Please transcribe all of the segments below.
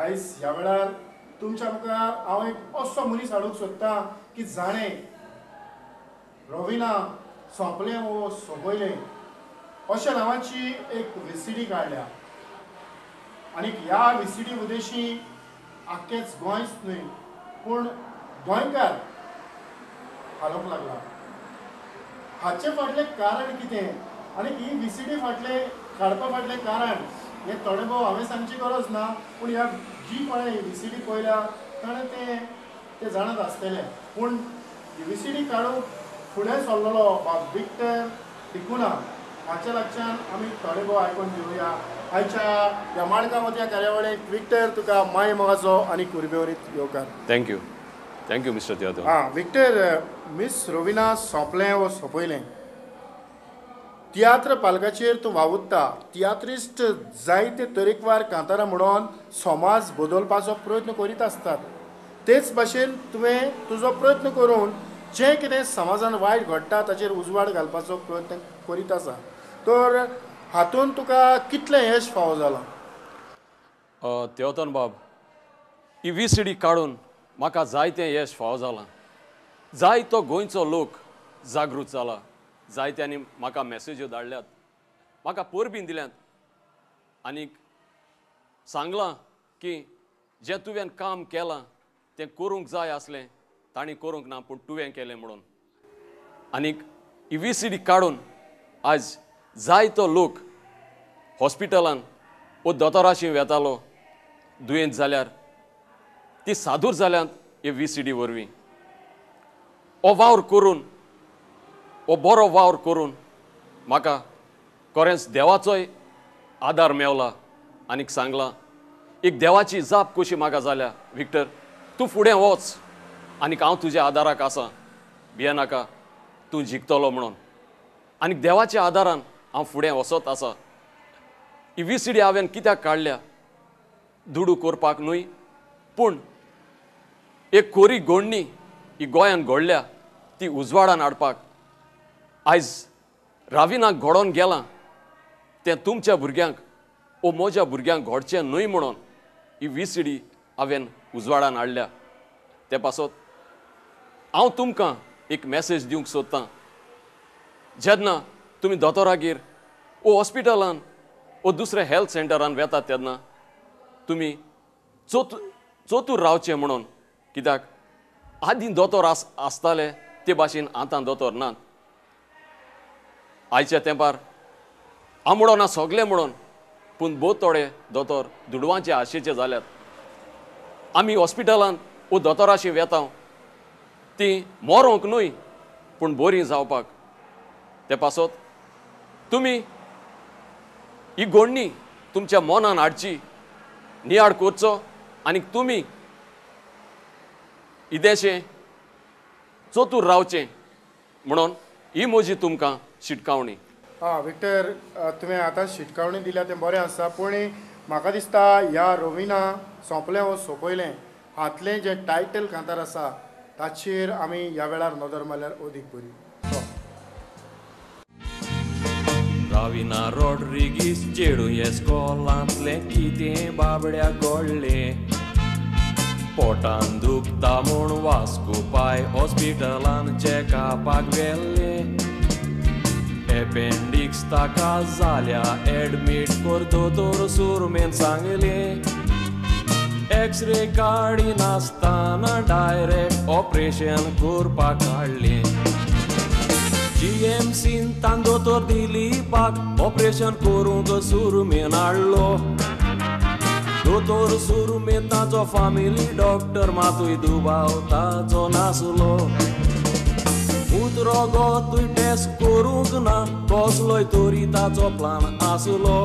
आयज ह्या वेळार तुमच्या मुखार हांव एक असो मनीस हाडूंक सोदतां की जाणें रविना सोंपलें वो सोंपयलें अशा नांवाची एक व्हीसीडी काडल्या आनी ह्या व्हीसीडी उद्देशी आख्खेच गोंयच न्हय पूण गोंयकार हालोवंक लागला. हाचे फाटलें कारण कितें आनी ही व्हीसीडी फाटलें काडपा फाटलें कारण हें थोडे भोव हांवें सांगची गरज ना, पूण ह्या जी कोणें ही व्हीसीडी पळयल्या ताणें तें जाणत आसतलें. पूण ही व्हीसीडी काडूंक फुडें सरलेलो बाब विक्टर डिकुन्हा हाच्या लागच्यान आमी थोडे भोव आयकून घेवया. आयच्या ह्या माणकां ह्या कार्यावळीक विक्टर तुका माय मोगाचो आनी कुरबेवरीत येवकार. Thank you, thank you mister तियात्र. हां विक्टर, मिस रविना सोंपलें वो सोंपयलें तियात्र पालकाचेर तूं वावुरता. तियात्रिस्ट जायते तरेकवार कांतारां म्हणून समाज बदलपाचो प्रयत्न करीत आसतात. तेच भाशेन तुवें तुजो प्रयत्न करून जें कितें समाजान वायट घडटा ताचेर उजवाड घालपाचो प्रयत्न करीत आसा, तर हातूंत तुका कितलें यश फावो जालां? तेवतन बाब, ही व्हीसीडी काडून म्हाका जायतें यश फावो जालां. जायतो गोंयचो लोक जागृत जाला. जायत्यांनी म्हाका मॅसेज्यो धाडल्यात, म्हाका परबीं दिल्यात आनी सांगलां की जें तुवें काम केलां तें करूंक जाय आसलें, तांणी करूंक ना पूण तुवें केलें म्हणून. आनीक ही व्हीसीडी काडून आज जायतो लोक हॉस्पिटलान वो दोतोराशी वेतालो दुयेंत जाल्यार ती सादूर जाल्यात हे व्हीसीडी वरवीं. हो वावर करून, हो बरो वावर करून म्हाका खरेंच देवाचोय आदार मेवला. आनीक सांगलां एक देवाची जाप कशी म्हाका जाल्या, विक्टर तूं फुडें वच आनीक हांव तुज्या आदाराक आसा, भियेनाका, तूं जिखतलो म्हणून. आनीक देवाच्या आदारान हांव फुडें वचत आसा. ही व्हीसीडी हांवें कित्याक काडल्या? दुडू करपाक न्हय, पूण एक कोरी गोडणी ही गोंयांत घडल्या ती उजवाडान हाडपाक. आयज राविनाक घडोवन गेलां तें तुमच्या भुरग्यांक ओ म्हज्या भुरग्यांक घडचें न्हय म्हणून ही व्हीसीडी हांवें उजवाडान हाडल्या. ते पासत हांव तुमकां एक मॅसेज दिवंक सोदतां. जेन्ना तुमी दोतोरागेर ओ हॉस्पिटलान ओ दुसऱ्या हेल्थ सेंटरान वेतात तेन्ना तुमी चतूर रावचें म्हणून. कित्याक आदीं दोतोर आसताले ते भाशेन आतां दोतोर नात. आयच्या तेंपार आमडो ना सगळे म्हणून, पूण भोव थोडे दोतोर दुडवांचे आशेचे जाल्यात. आमी हॉस्पिटलान ओ दोतोराशी वेता ती मरोंक न्हय पूण बरीं जावपाक. ते पासत तुमी ही गोडणी तुमच्या मनान हाडची, नियाळ करचो आनी तुमी इदेशें चतूर रावचें म्हणून ही म्हजी तुमकां शिटकावणी. आं विक्टर, तुवें आतां शिटकावणी दिल्या तें बरें आसा, पूण म्हाका दिसता ह्या रविना सोंपलें वो सोंपयलें हातलें जें टायटल कांतार आसा ताचेर आमी ह्या वेळार नदर मारल्यार अदीक बरी. राविना रॉड्रिगीस चेडूं इस्कोलांतलें कितें बाबड्या घडलें, पोटान दुखता म्हूण वास्को पाय हॉस्पिटलान चॅकअपाक व्हेल्लें. एपेंडिक्स ताका जाल्या एडमीट कर दोतोर सुरमेन सांगलें. एक्सरे काडिनासतना डायरेक्ट ऑपरेशन करपाक काडलें. जीएमसीन तान दोतोर दिलीपाक ऑपरेशन करूंक सुरमेन हाडलो. दोतोर सुरमेन ताचो फामिली डॉक्टर मातूय दुबाव ताचो नासलो. उतरो गो तुय टेस्ट करूंक ना कसलोय तरी ताचो प्लान आसलो.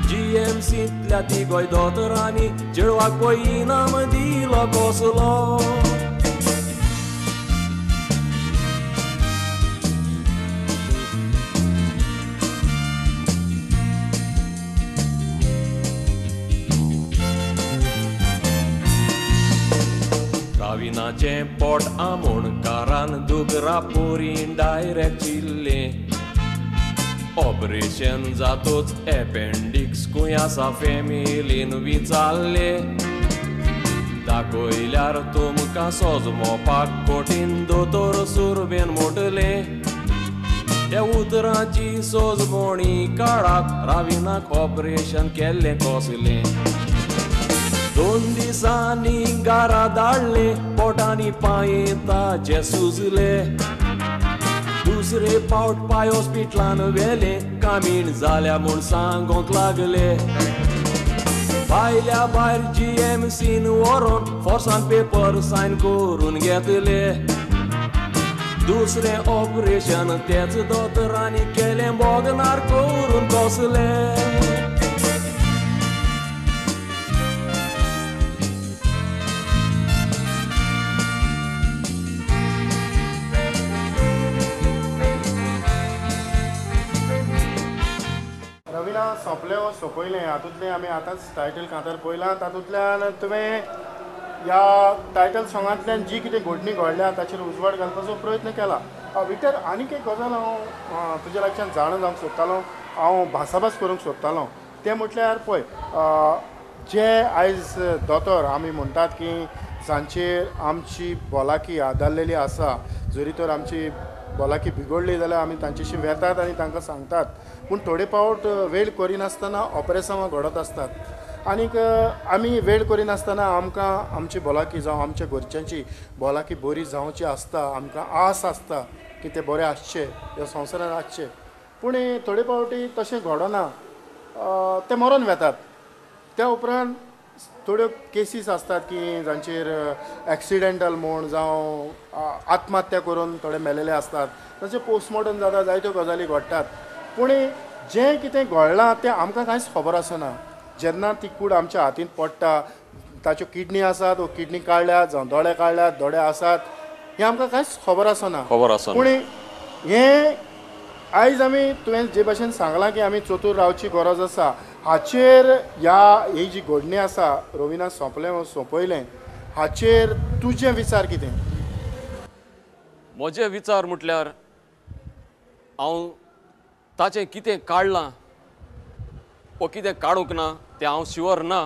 जीएमसींतल्या तिगोय दोतोरांनी चेडवाक पळय इनाम दिलो कसलो. राविनाचें पोट आमोणकारान दुकरा पोरीन डायरेक्ट चिल्लें. ऑपरेशन जातोच एपेंडिक्स खंय आसा फॅमिलीन विचारले दाखयल्यार तुमकां सोजमोपाक कठीण दोतोर सुरबेन मोडले त्या उतरांची सोजमणी काळाक राविनाक ऑपरेशन केल्लें कसलें 2 दिसांनी घरा धाडले पोटांनी पांय ताचे सुजले दुसरे पावट पांय हॉस्पिटलान व्हेले कामीण जाल्या म्हूण सांगोंक लागले भायल्या भायर जीएमसीन व्हरोन फोर्सान पेपर सायन करून घेतले दुसरें ऑपरेशन तेच दोतोरांनी केलें बोगनार करून कसले सोंपलें वो सोंपयलें हातूंतलें आमी आतांच टायटल कांतार पळयलां तातूंतल्यान तुवें ह्या टायटल सोंगांतल्यान जी कितें घडणी घडल्या ताचेर उजवाड घालपाचो प्रयत्न केला. विक्टर, आनीक एक गजाल हांव तुज्या लागच्यान जाणा जावंक सोदतालो, हांव भासाभास करूंक सोदतालो, तें म्हटल्यार पळय जे आयज दोतोर आमी म्हणटात की जांचेर आमची भलायकी आदारलेली आसा, जरी तर आमची भलायकी बिगडली जाल्यार आमी तांच्याशी वेतात आनी तांकां सांगतात, पूण थोडे पावट वेळ करिनासतना ऑपरेसांवां घडत आसतात आनीक आमी वेळ करिनासतना आमकां आमची भलायकी जावं आमच्या घरच्यांची भलायकी बरी जावची आसता, आमकां आस आसता की ते बरे आसचे, ह्या संवसारांत आसचे, पूण थोडे पावटी तशें घडना, ते मरोन वेतात. त्या उपरांत थोड्यो केसीस आसतात की जांचेर एक्सिडेंटल म्हूण जावं आत्महत्या करून थोडे मेलेले आसतात, ताचें पोस्टमॉर्टम जाता, जायत्यो गजाली घडटात, पूण जें कितें घडलां तें आमकां कांयच खबर आसना. जेन्ना ती कूड आमच्या हातींत पडटा, ताच्यो किडनी आसात वो किडनी काडल्यात जावं दोळे काडल्यात, दोळे आसात, हें आमकां कांयच खबर आसना. पूण हें आयज आमी तुवें जे भाशेन सांगलां की आमी चतूर रावची गरज आसा, हाचेर ह्या ही जी घडणी आसा रविना सोंपलें सोंपयलें हाचेर तुजें विचार कितें? म्हजे विचार म्हटल्यार हांव ताचें कितें काडलां वो कितें काडूंक ना तें हांव शुअर ना,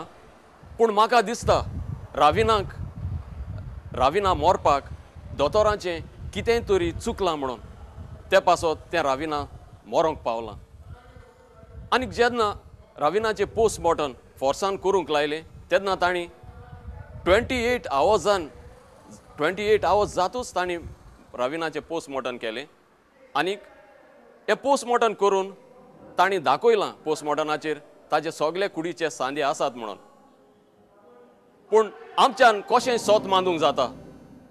पूण म्हाका दिसता राविना मोरपाक दोतोरांचें कितें तरी चुकलां म्हणून ते पासत तें राविना मरोंक पावलां. आनी जेन्ना राविनाचें पोस्टमॉर्टम फोर्सान करूंक लायलें तेन्ना तांणी 28 आवर्स जातूच तांणी राविनाचें पोस्टमॉर्टम केलें आनीक हें पोस्टमॉर्टम करून तांणी दाखयलां पोस्टमॉर्टमाचेर ताजे सगळे कुडीचे सांदे आसात म्हणून. पूण आमच्यान कशें सोत मांदूंक जाता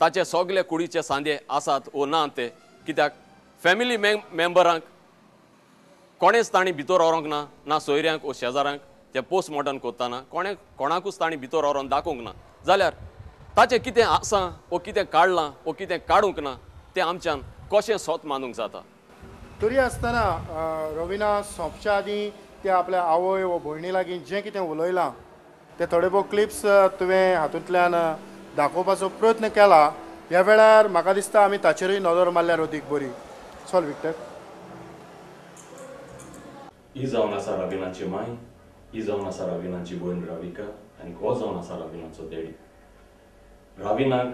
ताचे सगळे कुडीचे सांदे आसात वो ना ते, कित्याक फॅमिली मेंबरांक कोणेच तांणी भितर व्हरूंक ना, ना सोयऱ्यांक वो शेजारांक ते पोस्टमॉर्टम करतना कोणाकूच तांणी भितर व्हरोन दाखोवंक ना, जाल्यार ताचें कितें आसा वो कितें काडलां वो कितें काडूंक ना तें आमच्यान कशें सोत मानूंक जाता. तरी आसतना रविना सोंपच्या आदीं ते आपल्या आवय वो भयणी लागीं जें कितें उलयलां ते थोडे भोव क्लिप्स तुवें हातूंतल्यान दाखोवपाचो प्रयत्न केला. ह्या वेळार म्हाका दिसता आमी ताचेरूय नदर मारल्यार अदीक बरी. चल विक्टर. ही जावन आसा रविनाची माय, ही जावन आसा रविनाची भयण राविका आनी हो जावन आसा रविनाचो डॅडी. राविनाक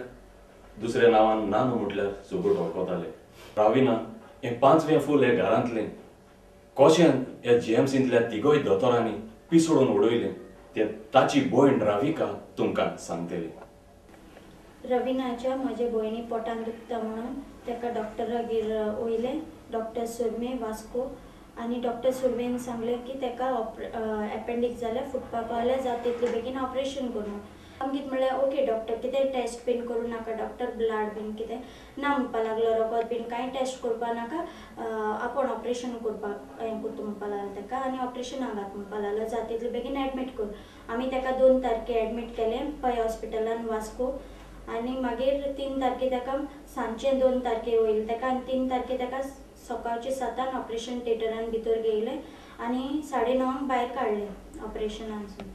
दुसऱ्या नांवान नानू म्हटल्यार सगळो वळखताले. राविना हें 5वें फूल हे घरांतलें कशें ह्या जीएमसींतल्या तिगोय दोतोरांनी पिसडून उडयलें तें ताची भयण राविका तुमकां सांगतली. रविनाच्या म्हजे भयणी पोटान दुखता म्हणून ताका डॉक्टरागेर वयलें, डॉक्टर सुरमे वास्को, आनी डॉक्टर सुरमेन सांगलें की ताका एपेंडिक्स जाल्यार फुटपा पावल्या जाता तितले बेगीन ऑपरेशन करूं. आमी कितें म्हणल्यार ओके डॉक्टर कितें टेस्ट बीन करूं नाका डॉक्टर, ब्लड बीन कितें ना म्हणपा लागलो, रगत बीन कांय टेस्ट करपा नाका, आपूण ऑपरेशन करपाक हें करता म्हणपा लागलो ताका आनी ऑपरेशनाक घात म्हणपा लागलो, जाता तितले बेगीन एडमीट कर. आमी ताका 2 तारखे एडमीट केलें पै हॉस्पिटलान वास्को आनी मागीर 3 तारखे ताका सांजचे 2 तारखे वयले ताका आनी 3 तारखे ताका सकाळचे 7 ऑपरेशन थिएटरान भितर घेयलें आनी 9:30 भायर काडलें ऑपरेशनानसून.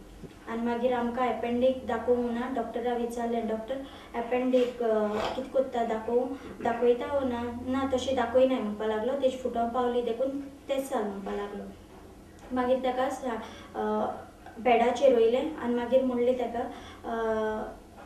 आनी मागीर आमकां एपेंडीक दाखोवंक ना. डॉक्टरा विचारलें, डॉक्टर एपेंडीक कितें कोत्ता दाखोवंक दाखयता वो ना? ना तशें दाखयनाय म्हणपा लागलो. तेजी फुटोंक पावली देखून तेंच जालें म्हणपा लागलो. मागीर ताका बेडाचेर वयलें आनी मागीर म्हणलें ताका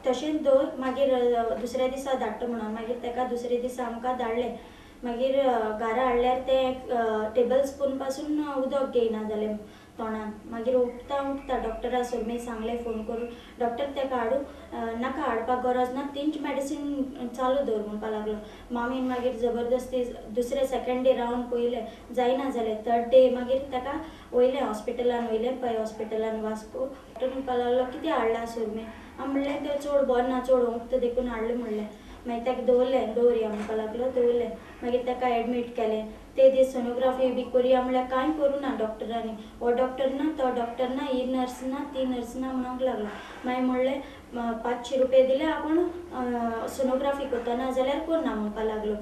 तशेंच दवर, मागीर दुसऱ्या दिसा धाडटा म्हणून. मागीर ताका दुसऱ्या दिसा आमकां धाडलें. मागीर घरा हाडल्यार तें टेबल स्पून पासून उदक घेयना जालें तोंडान. मागीर उठता उठता डॉक्टरा सोरमे सांगलें फोन करून, डॉक्टर ताका हाडूं नाका, हाडपाक गरज ना, तींच मेडिसीन चालू दवर म्हणपा लागलो. मामीन मागीर जबरदस्ती दुसरे सेकेंड डे रावन पयलें, जायना जालें. थर्ड डे मागीर ताका वयलें हॉस्पिटलान, वयलें पळय हॉस्पिटलान वास्को. डॉक्टर म्हणपा लागलो कितें हाडलां सोरमे? हांव म्हणलें तें चड बरें ना, चड ओंकता देखून हाडलें म्हणलें. मागीर ताका दवरलें, दवरया म्हणपा लागलो, दवरलें. मागीर ताका एडमीट केलें. ते दीस सोनोग्राफी बी करुया म्हणल्यार कांय करूं ना डॉक्टरांनी. हो डॉक्टर ना, तो डॉक्टर ना, ही नर्स ना, ती नर्स ना म्हणूंक लागलो. मागीर म्हणलें 500 रुपये दिले आपूण सोनोग्राफी करता, ना जाल्यार करना म्हणपा लागलो.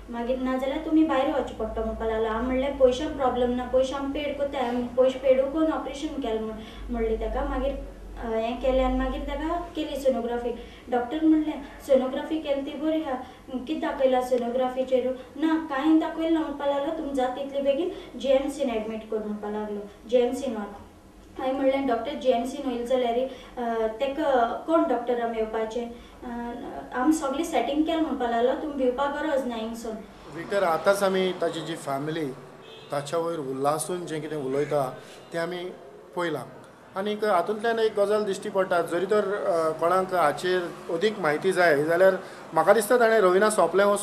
मागीर ना जाल्यार तुमी भायर वचचें पडटा म्हणपा लागलो. हांव म्हणलें पयशांक प्रॉब्लम ना, पयशे आमी पेड करता, आमी पयशे पेडू करून ऑपरेशन केलें म्हणलें ताका. मागीर हें केलें आनी मागीर ताका केली सोनोग्राफी. डॉक्टर म्हणलें सोनोग्राफी केली ती बरी आहा, कितें दाखयलां सोनोग्राफीचेर? ना कांय दाखयलें ना म्हणपा लागलो. तुमी जाता तितले बेगीन जीएमसीन एडमीट कर म्हणपा लागलो, जीएमसीन व्हर. हांवें म्हणलें डॉक्टर जीएमसीन वयले जाल्यार ताका कोण डॉक्टरा मेळपाचें? आमी सगळें सेटींग केलें म्हणपा लागलो, तुमी भिवपाक गरज ना हिंगसून. विक्टर, आतांच आमी ताची जी फॅमिली ताच्या वयर उल्हासून जें कितें उलयता तें आमी पळयलां आनीक हातूंतल्यान एक गजाल दिश्टी पडटा. जरी तर कोणाक हाचेर अदीक म्हायती जाय जाल्यार म्हाका दिसता ताणें रविना सोंपलें वो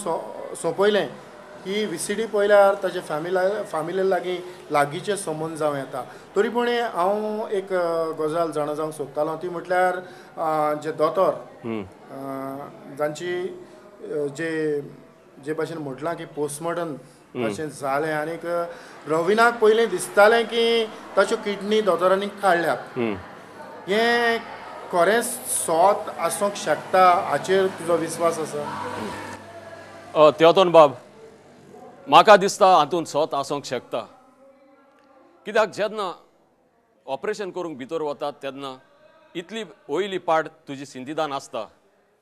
सोंपयलें ही व्हीसीडी पळयल्यार ताचे फॅमिली लागीं लागींचे संबंद जावं येता. तरी पूण हांव एक गजाल जाणा जावंक सोदतालो, ती म्हटल्यार जे दोतोर जांची जे जे भाशेन म्हटलां की पोस्टमॉर्टम अशें जालें आनीक रविनाक पयलीं दिसतालें की ताच्यो किडनी दोतोरांनी काडल्यात, हें खरेंच सत आसूंक शकता हाचेर तुजो विस्वास आसा? तेवतोन बाब, म्हाका दिसता हातूंत सत आसूंक शकता. कित्याक जेन्ना ऑपरेशन करूंक भितर वतात तेन्ना इतली वयली पार्ट तुजी सिंतिदान आसता.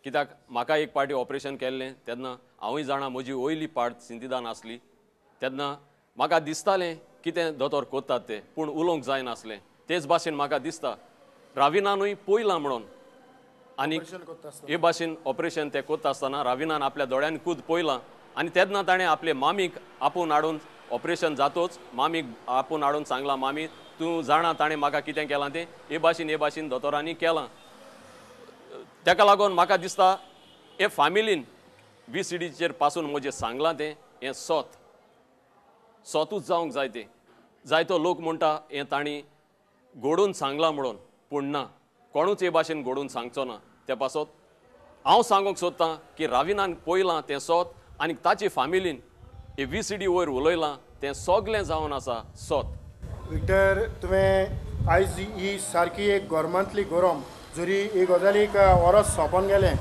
कित्याक म्हाका एक पार्टी ऑपरेशन केल्लें तेन्ना हांवूय जाणा म्हजी वयली पार्ट सिंतिदान आसली. तेन्ना म्हाका दिसतालें कितें दोतोर करतात तें, पूण उलोवंक जायनासलें. तेच भाशेन म्हाका दिसता राविनानूय पळयलां म्हणून, आनी हे भाशेन ऑपरेशन तें करता आसतना राविनान आपल्या दोळ्यांनी खूद पळयलां आनी तेन्ना ताणें आपले मामीक आपोवन हाडून ऑपरेशन जातोच मामीक आपोवन हाडून सांगलां, मामी तूं जाणा ताणें म्हाका कितें केलां तें, हे भाशेन हे भाशेन दोतोरांनी केलां. ताका लागून म्हाका दिसता हे फामिलीन व्हीसीडीचेर पासून म्हजें सांगलां तें हें सत सतूच जावंक जाय. तें जायतो लोक म्हणटा हें तांणी घडोवन सांगलां म्हणून, पूण ना, कोणूच हे भाशेन घडोवन सांगचो ना. ते पासत हांव सांगूंक सोदतां की राविनान पळयलां तें सत आनी ताची फामिलीन हे व्हीसीडी वयर उलयलां तें सगळें जावन आसा सत. विक्टर, तुवें आयज ही सारकी एक गोरमांतली गरम, जरी ही गजालीक वरस सोंपोन गेलें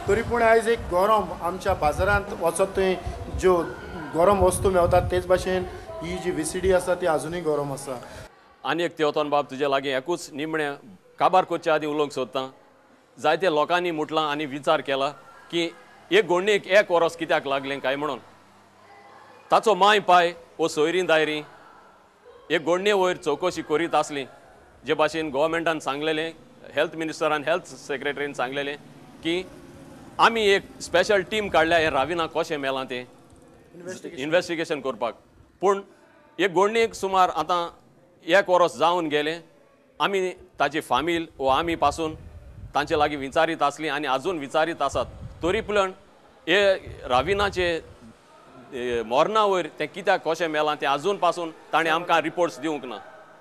तरी पूण आयज एक गरम आमच्या बाजारांत वचत थंय ज्यो गरम वस्तू मेळटात तेच भाशेन ही जी व्हीसीडी आसा ती आजुनूय गरम आसा. आनी एक तेवतोन बाब तुजे लागीं एकूच निमणें काबार करचे आदीं उलोवंक सोदतां. जायते लोकांनी म्हटलां आनी विचार केला की एक गोडणेक एक वरस कित्याक लागलें काय म्हणून. ताचो माय पाय वो सोयरीं दायरीं एक गोडणे वयर चवकशी करीत आसली. जे भाशेन गोवोरमेंटान सांगलेलें, हेल्थ मिनिस्टरान हेल्थ सेक्रेटरीन सांगलेलें की आमी एक स्पेशल टीम काडल्या हें राविना कशें मेलां तें इन्वेस्टिगेशन करपाक. पूण एक गोडणेक सुमार आतां एक वरस जावन गेलें, आमी ताची फामील वो आमी पासून तांचे लागीं विचारीत आसली आनी आजून विचारीत आसात. तरी पूण हे राविनाचे मरणा वयर तें कित्याक कशें मेलां तें आजून पासून ताणें आमकां रिपोर्ट्स दिवंक ना.